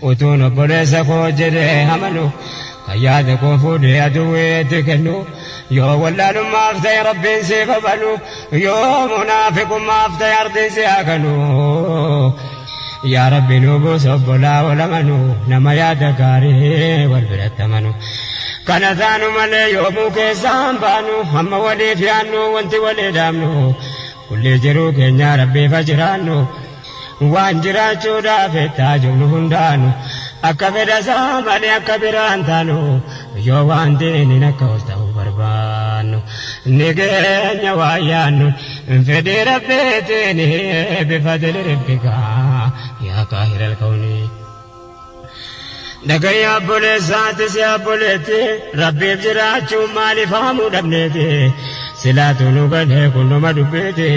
Utuun obboleessa koo jedhee amanu kan yaada koo fuudhee aduwweetti kennu yoo wallaalummaaf ta'e Rabbiin siif balu yoo munaafiqummaaf ta'e ardiin si haa kanu. Yaa Rabbi nu buusa obbolaa wal amanu nama yaada gaarii wal biratti amanu. Kana taanu malee yoomuu keessaan baanu hamma waliif yaannu wanti walii dhaabnu kullee jiruu keenyaa Rabbiif haa jiraannu. Waan jiraachuudhaaf itti jumnu hundaanu akka fedha isaa malee akka biraan taanu yoo waan diiniin akka ol ta'uu barbaannu ni keenya waa yaannu fedhii rabbiitiin bifa dilirifkikaa yaa qaahiral kawnii. Dhagayaa obboleessaatis yaa obboleetti rabbiif jiraachuun maaliif haamuu dhabneeti silaatu nu galee kunnuma dubbeeti.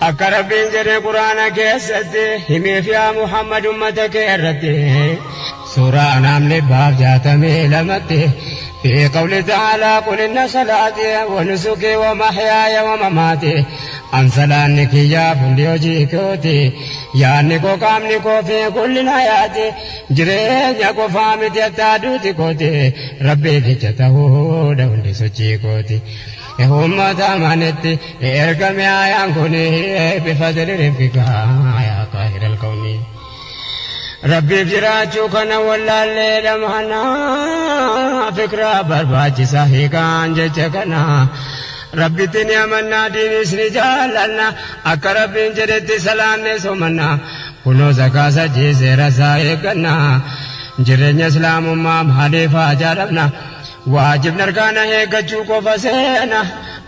Akka rabbiin jedhe quraana keessatti himiif yaa Muhammad ummata kee irratti suuraa anaam 162tti في قول تعالى قل إن صلاتي ونسكي ومحياي ومماتي أن صلاني كيا فندي وجيكوتي yaanni koo qaamni koo fi kulli hayaati jireenya qofaa miti attaaduuti kooti rabbii jecha ta'uudha hundi sochii kooti. Uummata amanetti ergame ayaan kun bifa diriirfikaa yaa qaahiral kawnii. Rabbiif jiraachuu kana wallaallee dhamaanaa fikraa barbaachisaa hiikaan jecha kanaa. Rabbitti ni amannaa diinis ni jaallanna akka rabbiin jedhetti salaanne somanna kunoo zakaa sajii seera isaa eegganna jireenya islaamummaa maaliif haa jaallanna waajibni arkaana eeggachuu qofa seena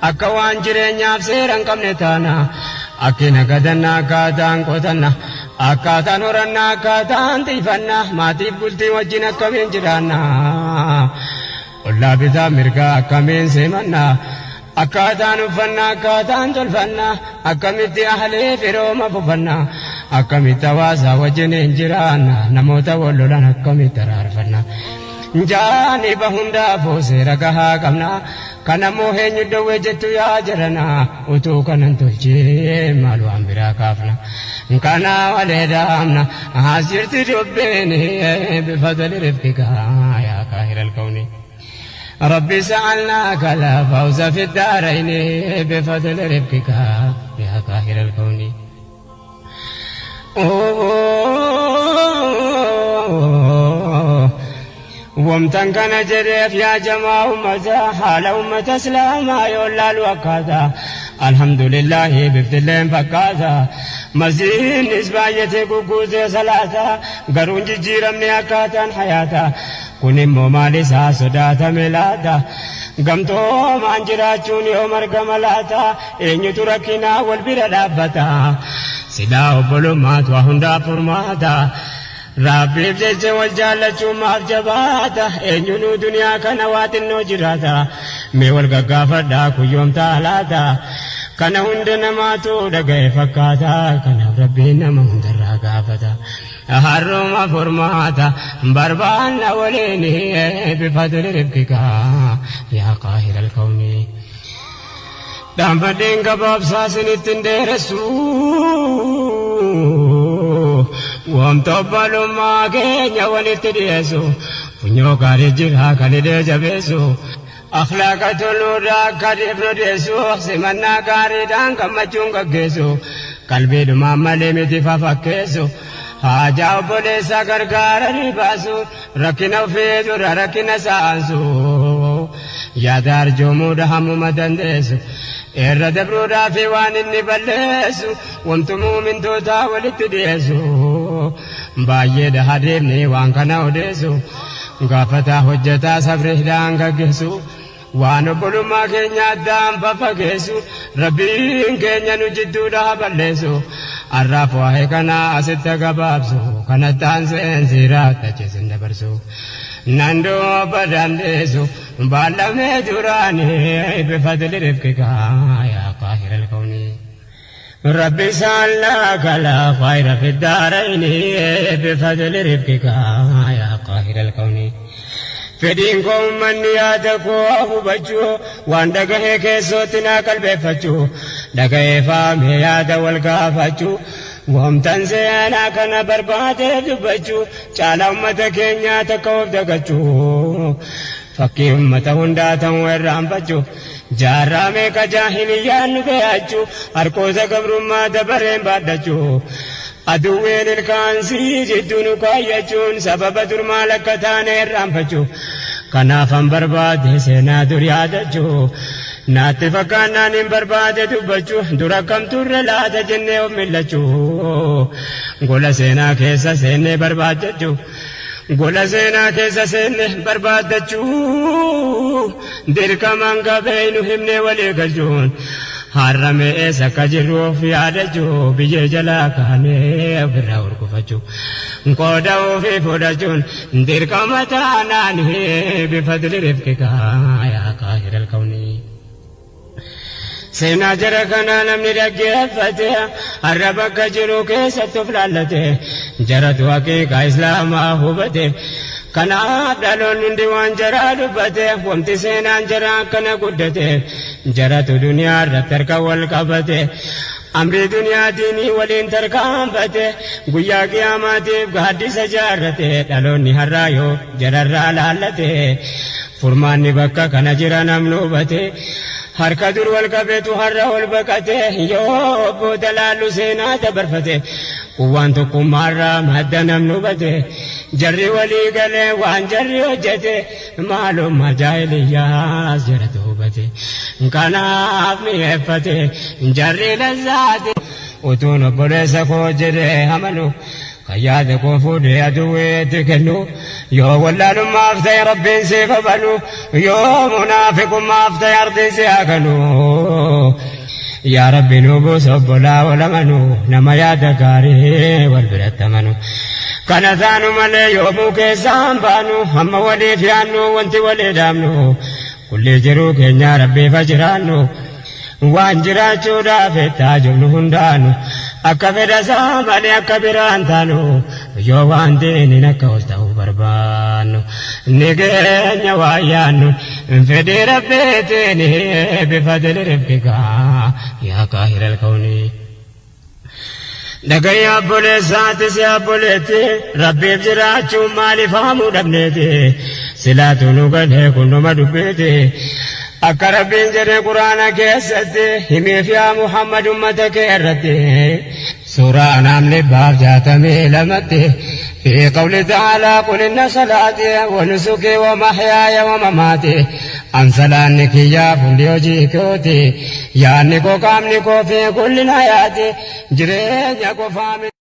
akka waan jireenyaaf seera hin qabne taana akki nagadanna akkaataan qotanna akkaataan horanna akkaataan tiifanna maatiif bultii wajjin akkamiin jiraanna ollaa bitaa mirgaa akkamiin simanna akkaataan uffannaa akkaataan tolfannaa akkamitti ahlee firooma fufannaa akkamitti hawaasaa wajjin hin jiraanna namoota wal lolan akkamitti araarfanna jaaniba hundaafuu seera gahaa qabna kanammoo eenyu dawwee jettu yaa jirana utuu kanan tolchee maal waan biraa kaafna kana walee dhaamna as jirti dubbiin bifa dalirifkigaa yaa qaahiral kawnii. ربي سألناك لا فوز في الدارين بفضل رفقك يا قاهر الكون. Wamtan kana jedheef yaa jamaa ummata haala ummata islaamaa yoo laalu akkaata alhamdulillahi biftilleen fakkaata masjiidnis baay'atee gugguutee salaata garuu hin jijjiiramne akkaataan hayaata kun immoo maal isaa sodaatame laata gamtoomaan jiraachuun yoo margama laata eenyutu rakkinaa wal bira dhaabbata silaa obbolummaatu waa hundaaf furmaata. Rabbiif jecha wal jaallachuun maaf jabaata eenyunuu duniyaa kana waa xinnoo jiraata mee wal gaggaafadhaa kuyyoomtaa laata kana hunda namaatu dhaga'e fakkaata kanaaf rabbiin nama hundarraa gaafata har'uma furmaata barbaanna waliin bifadli rifqikaa yaa qaahiral kawnii. Dhaanfadheen gabaabsaa isinitti hin dheeressu. Wanta obbolummaa keenya walitti dhiyeessu. Funyoo gaarii jira kan hidhee jabeessu. Akhlaaqa toluudhaa akka dhiifnu dhiyeessu. Simannaa gaariidhaan gammachuun gaggeessu. Qalbiidhumaan malee miti fafakkeessu. Haajaa obboleessaa gargaaranii baasu. Rakkina ofii dura rakkina saansu. Yaada arjoomuudha hammuma dandeessu. Irra dabruudhaa fi waan inni balleessu. Wantu muumintootaa walitti dhiyeessu. Baay'eedha adeemni waan kana odeessu. Gaafataa hojjetaa sabriidhaan gaggeessu. Waan obbolummaa keenya addaan faffageessu. Rabbiin keenya nu jidduudhaa balleessu. Har'aaf waa'ee kanaa asitti gabaabsu. Kanattaan seensiiraatti achisin dabarsu. Nan dubba dandeessu baallamee duraanii bifadli rifqikaa yaa qaahiral kawnii. ربي سألناك لا خير في الدارين بفضل رفقك يا قاهر الكون. Fedhiin koo uummanni yaada koo hubachuu waan dhagahee keessootti naa qalbeeffachuu dhagahee faamee yaada wal gaafachuu Wamtan seenaa kana barbaadeef dubbachuu caalaa ummata keenyaa takka of dagachuu fakkii ummata hundaa ta'uu irraanfachuu jaarraa meeqa jaahiliyyaan nu beeyachuu harqoota gabrummaa dabareen baadhachuu aduwween ilkaansii jidduu nu kaayyachuun sababa dur maal akka taane irraanfachuu kanaafan barbaade seenaa dur yaadachuu Naatti fakkaannaan hin barbaade dubbachuu dura akkam turre laata jennee of millachuu gola seenaa keessa seennee barbaaddachuu gola seenaa keessa seenne barbaaddachuu dirqamaan gabeeynu himnee walii galchuun har'a mee eessa akka jirru of yaadachuu biyyee jalaa kaanee ofirraa hurgufachuu qooda ofii fudhachuun Dirqama taanaan bifadli rifqika yaa qaahiral kawni. Seenaa jara kanaa namni dhaggeeffate har'a bakka jiru keessatti of laallate jaratu haqiiqaa islaamaa hubate. Kanaaf dhaloonni hundi waan jaraa dubbate wanti seenaan jaraa akkana guddate jaratu duniyaa irratti harka wal qabate. Amrii duniyaa diinii waliin tarkaanfate guyyaa qiyaamaatiif gaaddisa jaarrate dhaloonni har'aa yoo jararraa laallate furmaanni bakka kana jira namni hubate harka dur wal qabetu har'a ol baqate yoo booda laallu seenaa dabarfate kuwwaan tokkummaarraa madda namni hubate jarri walii galee waan jarri hojjete Maalummaa jaahiliyyaas jaratu hubate. Kanaaf mi'eeffate jarri lazzaate. Utuun obboleessa koo jedhee amanu kan yaada koo fuudhee aduwweetti kennu yoo wallaalummaaf ta'e rabbiin siif habanu yoo munaafiqummaaf ta'e ardiin si haa ganu. Yaa Rabbi nu buusa obbolaa wal amanu nama yaada gaarii wal biratti amanu. Kana taanu malee yoomuu keessaan baanu hamma waliif yaannu wanti walii dhaamnu kullii jiruu keenyaa Rabbiif haa jiraannu. Waan jiraachuudhaaf itti haajomnu hundaanu akka fedha isaa malee akka biraan taanu yoo waan diiniin akka ol ta'uu barbaannu ni geenya waan yaannu fedhii rabbiitiin bifadli rifqika yaa qaahiral kawnii. Dhaga'i obboleessaatis yaa obboleetti rabbiif jiraachuun maaliif haamuu dhabneeti silaatu nu galee kunnuma dubbiiti akka rabbiin jedhe quraana keessatti himiif yaa Muhammad ummata kee irratti suuraa anaam 162tti fi qawli ta'aalaa qul inna salaatii wa nusukii wa mahyaaya wa mamaatii An salaanni kiyyaaf hundi hojii kooti yaanni koo qaamni koo fi kulli hayaati jireenya qofaa miti.